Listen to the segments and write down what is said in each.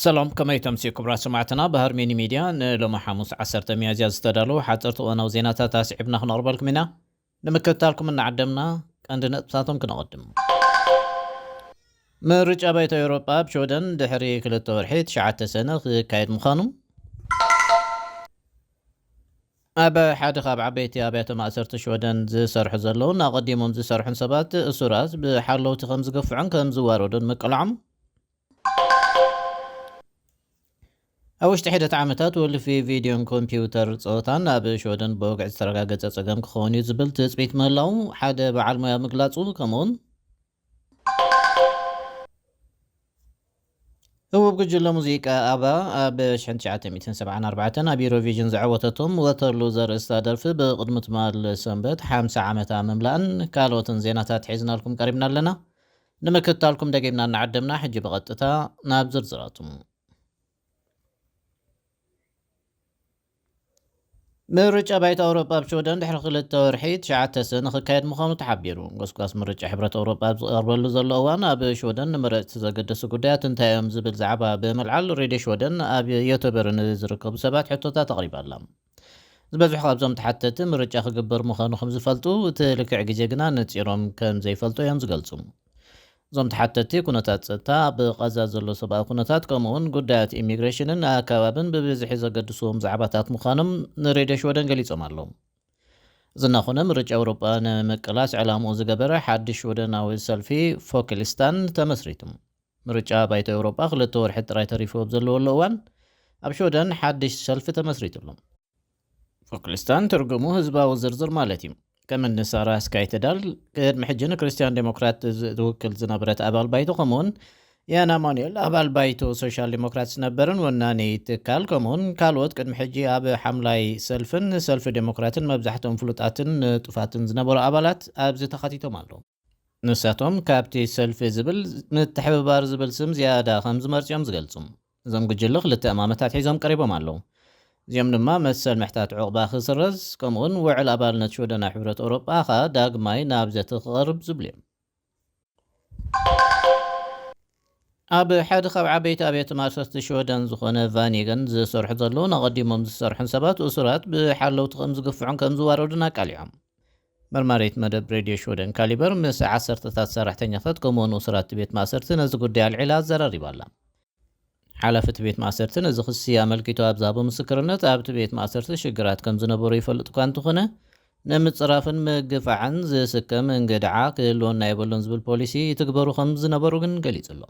ሰላም፣ ከመይ ተምስዩ ክቡራት ሰማዕትና? ብሃርሜኒ ሚድያ ንሎሚ ሓሙስ ዓሰርተ ሚያዝያ ዝተዳለዉ ሓፀርቲ እዋናዊ ዜናታት ኣስዒብና ክነቕርበልኩም ኢና። ንምክትታልኩም እናዓደምና ቀንዲ ነጥብታቶም ክነቐድም። ምርጫ ባይቶ ኤውሮጳ ኣብ ሽወደን ድሕሪ ክልተ ወርሒ ትሽዓተ ሰነ ክካየድ ምዃኑ። ኣብ ሓደ ካብ ዓበይቲ ኣብያተ ማእሰርቲ ሽወደን ዝሰርሑ ዘለውን ኣቐዲሞም ዝሰርሑን ሰባት እሱራት ብሓለውቲ ከም ዝግፍዑን ከም ዝዋረዱን ምቅላዖም። ኣብ ውሽጢ ሒደት ዓመታት ወልፊ ቪድዮን ኮምፒውተር ጸወታን ኣብ ሽወደን ብወግዒ ዝተረጋገጸ ጸገም ክኸውን እዩ ዝብል ትጽቢት ምህላው ሓደ በዓል ሞያ ምግላጹ፣ ከምኡውን ህቡብ ጉጅለ ሙዚቃ ኣባ ኣብ ሽሕን ትሽዓተ ሚእትን ሰብዓን ኣርባዕተን ኣብ ዩሮቪዥን ዘዐወተቶም ወተርሉ ዘርእስታ ደርፊ ብቕድሚ ትማል ሰንበት ሓምሳ ዓመታ ምምላእን ካልኦትን ዜናታት ሒዝናልኩም ቀሪብና ኣለና። ንምክትታልኩም ደጊምና እናዓደምና፣ ሕጂ ብቐጥታ ናብ ዝርዝራቱ። ምርጫ ባይቶ ኣውሮጳ ኣብ ሽወደን ድሕሪ ክልተ ወርሒ ትሽዓተ ሰነ ክካየድ ምዃኑ ተሓቢሩ። ጎስጓስ ምርጫ ሕብረት ኣውሮጳ ኣብ ዝቐርበሉ ዘሎ እዋን፣ ኣብ ሽወደን ንመረፅቲ ዘገደሱ ጉዳያት እንታይ እዮም ዝብል ዛዕባ ብምልዓል፣ ሬድዮ ሽወደን ኣብ ዮቶበሪ ንዝርከቡ ሰባት ሕቶታት ኣቕሪባ ኣላ። ዝበዝሑ ካብዞም ተሓተቲ ምርጫ ክግበር ምዃኑ ከም ዝፈልጡ፣ እቲ ልክዕ ግዜ ግና ነፂሮም ከም ዘይፈልጡ እዮም ዝገልጹ። እዞም ተሓተቲ ኩነታት ጸጥታ፣ ኣብ ቓዛ ዘሎ ሰብኣዊ ኩነታት፣ ከምኡውን ጉዳያት ኢሚግሬሽንን ኣከባብን ብብዝሒ ዘገድስዎም ዛዕባታት ምዃኖም ንሬድዮ ሽወደን ገሊጾም ኣለዉ። እዚ እናኾነ፣ ምርጫ ኣውሮጳ ንምቅላስ ዕላምኡ ዝገበረ ሓድሽ ሽወደናዊ ሰልፊ ፎክልስታን ተመስሪቱ። ምርጫ ባይቶ ኣውሮጳ ክልተ ወርሒ ጥራይ ተሪፉ ኣብ ዘለወሉ እዋን፣ ኣብ ሽወደን ሓድሽ ሰልፊ ተመስሪቱ ኣሎ። ፎክልስታን ትርጉሙ ህዝባዊ ዝርዝር ማለት እዩ። ከም እኒ ሳራ ስካይተዳል፣ ቅድሚ ሕጂ ንክርስትያን ዴሞክራት ዝ-፣ ትውክል ዝነበረት ኣባል ባይቶ፣ ከምኡውን ያና ማኑኤል ኣባል ባይቶ ሶሻል ዴሞክራት ዝነበርን ወናኒ ትካል፣ ከምኡውን ካልኦት ቅድሚ ሕጂ ኣብ ሓምላይ ሰልፍን ሰልፊ ዴሞክራትን መብዛሕትኦም ፍሉጣትን ንጡፋትን ዝነበሩ ኣባላት ኣብዚ ተኻቲቶም ኣለዉ። ንሳቶም ካብቲ ሰልፊ ዝብል ምትሕብባር ዝብል ስም ዝያዳ ከም ዝመርጽ እዮም ዝገልጹ። እዞም ጉጅለ ክልተ እማመታት ሒዞም ቀሪቦም ኣለዉ። እዚኦም ድማ መሰል ምሕታት ዑቕባ ክስረዝ፣ ከምኡውን ውዕል ኣባልነት ሽወደን ኣብ ሕብረት ኣውሮጳ ኸኣ ዳግማይ ናብ ዘተ ክቐርብ ዝብሉ እዮም። ኣብ ሓደ ካብ ዓበይቲ ኣብያተ ማእሰርቲ ሽወደን ዝኾነ ቫኒገን ዝሰርሑ ዘለውን ኣቐዲሞም ዝሰርሑን ሰባት እሱራት ብሓለውቲ ከም ዝግፍዑን ከም ዝዋረዱን ኣቃሊዖም። መርማሪት መደብ ሬድዮ ሽወደን ካሊበር ምስ ዓሰርተታት ሰራሕተኛታት ከምኡውን እሱራት እቲ ቤት ማእሰርቲ ነዚ ጉዳይ ኣልዒላ ኣዘራሪባ ኣላ። ሓላፊ እቲ ቤት ማእሰርቲ ነዚ ክሲ ኣመልኪቱ ኣብ ዝሃቦ ምስክርነት፣ ኣብቲ ቤት ማእሰርቲ ሽግራት ከም ዝነበሩ ይፈልጥ እኳ እንተኾነ፣ ንምጽራፍን ምግፋዕን ዝስከም እንግድዓ ክህልወና የብሉን ዝብል ፖሊሲ ይትግበሩ ከም ዝነበሩ ግን ገሊጹ ኣሎ።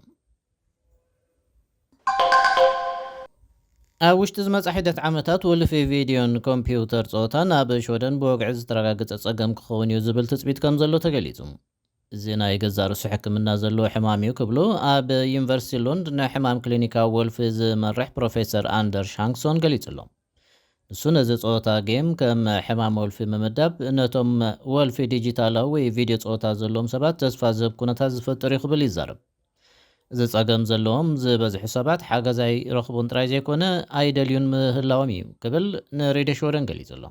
ኣብ ውሽጢ ዝመጻ ሒደት ዓመታት፣ ወልፊ ቪድዮን ኮምፒውተር ጸወታን ኣብ ሽወደን ብወግዒ ዝተረጋገጸ ጸገም ክኸውን እዩ ዝብል ትጽቢት ከም ዘሎ ተገሊጹ። እዚ ናይ ገዛእ ርእሱ ሕክምና ዘለዎ ሕማም እዩ ክብሉ ኣብ ዩኒቨርሲቲ ሎንድ ንሕማም ክሊኒካዊ ወልፊ ዝመርሕ ፕሮፌሰር ኣንደርሽ ሃንክሶን ገሊጹ ኣሎ። ንሱ ነዚ ጸወታ ጌም ከም ሕማም ወልፊ ምምዳብ ነቶም ወልፊ ዲጂታላዊ ወይ ቪድዮ ጸወታ ዘለዎም ሰባት ተስፋ ዝህብ ኩነታት ዝፈጥር እዩ ክብል ይዛረብ። እዚ ጸገም ዘለዎም ዝበዝሑ ሰባት ሓገዝ ኣይረኽቡን ጥራይ ዘይኮነ ኣይደልዩን ምህላዎም እዩ ክብል ንሬድዮ ሽወደን ገሊጹ ኣሎ።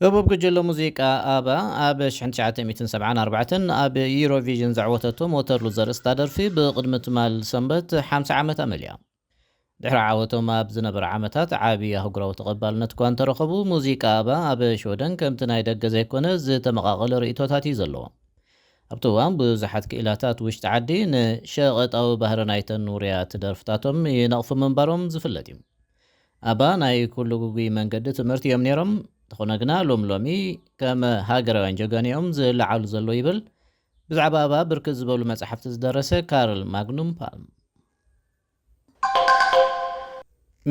ህቡብ ጉጅለ ሙዚቃ ኣባ ኣብ ሽሕን ትሽዓተ ሚእትን ሰብዓን ኣርባዕተን ኣብ ዩሮቪዥን ዘዕወተቶ ሞተርሉ ዘርእስታ ደርፊ ብቕድሚ ትማል ሰንበት ሓምሳ ዓመታ መሊኣ። ድሕሪ ዓወቶም ኣብ ዝነበረ ዓመታት ዓቢ ኣህጉራዊ ተቐባልነት እኳ እንተረኸቡ፣ ሙዚቃ ኣባ ኣብ ሽወደን ከምቲ ናይ ደገ ዘይኮነ ዝተመቓቐለ ርእይቶታት እዩ ዘለዎ። ኣብቲ እዋን ብዙሓት ክኢላታት ውሽጢ ዓዲ ንሸቐጣዊ ባህሪ ናይተን ውሩያት ደርፍታቶም ይነቕፉ ምንባሮም ዝፍለጥ እዩ። ኣባ ናይ ኩሉ ግጉይ መንገዲ ትምህርቲ እዮም ነይሮም። እንተኾነ ግና ሎም ሎሚ ከም ሃገራውያን ጀጋኑ እዮም ዝለዓሉ ዘለዉ ይብል ብዛዕባ ኣባ ብርክት ዝበሉ መጻሕፍቲ ዝደረሰ ካርል ማግኑም ፓልም።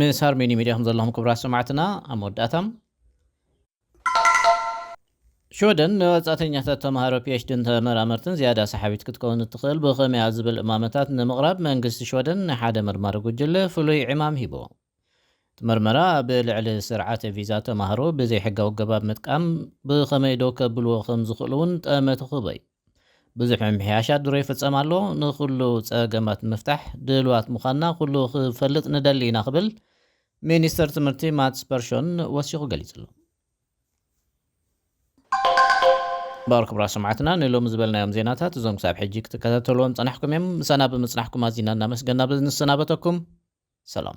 ምስ ሃርሜኒ ሚድያ ከም ዘለኹም ክቡራት ሰማዕትና ኣብ መወዳእታ ሽወደን ንወጻእተኛታት ተምሃሮ ፒኤችዲን ተመራመርትን ዝያዳ ሰሓቢት ክትከውን እትኽእል ብኸመይ እያ ዝብል እማመታት ንምቕራብ መንግስቲ ሽወደን ንሓደ መርማሪ ጉጅለ ፍሉይ ዕማም ሂብዎ። እቲ መርመራ ኣብ ልዕሊ ስርዓተ ቪዛ ተምሃሮ ብዘይሕጋዊ ኣገባብ ምጥቃም ብኸመይ ዶ ከብልዎ ከም ዝኽእሉ እውን ጠመተ ክህቦ እዩ። ብዙሕ ምምሕያሻት ድሮ ይፍጸም ኣሎ። ንኹሉ ጸገማት ንምፍታሕ ድልዋት ምዃንና ኩሉ ክፈልጥ ንደሊ ኢና ክብል ሚኒስተር ትምህርቲ ማትስ ፐርሾን ወሲኹ ገሊጹ ኣሎ። እምበኣር ክቡራት ሰማዕትና፣ ንሎሚ ዝበልናዮም ዜናታት፣ እዞም ክሳብ ሕጂ ክትከታተልዎም ጸናሕኩም እዮም። ምሳና ብምጽናሕኩም ኣዚና እናመስገና ንሰናበተኩም። ሰላም።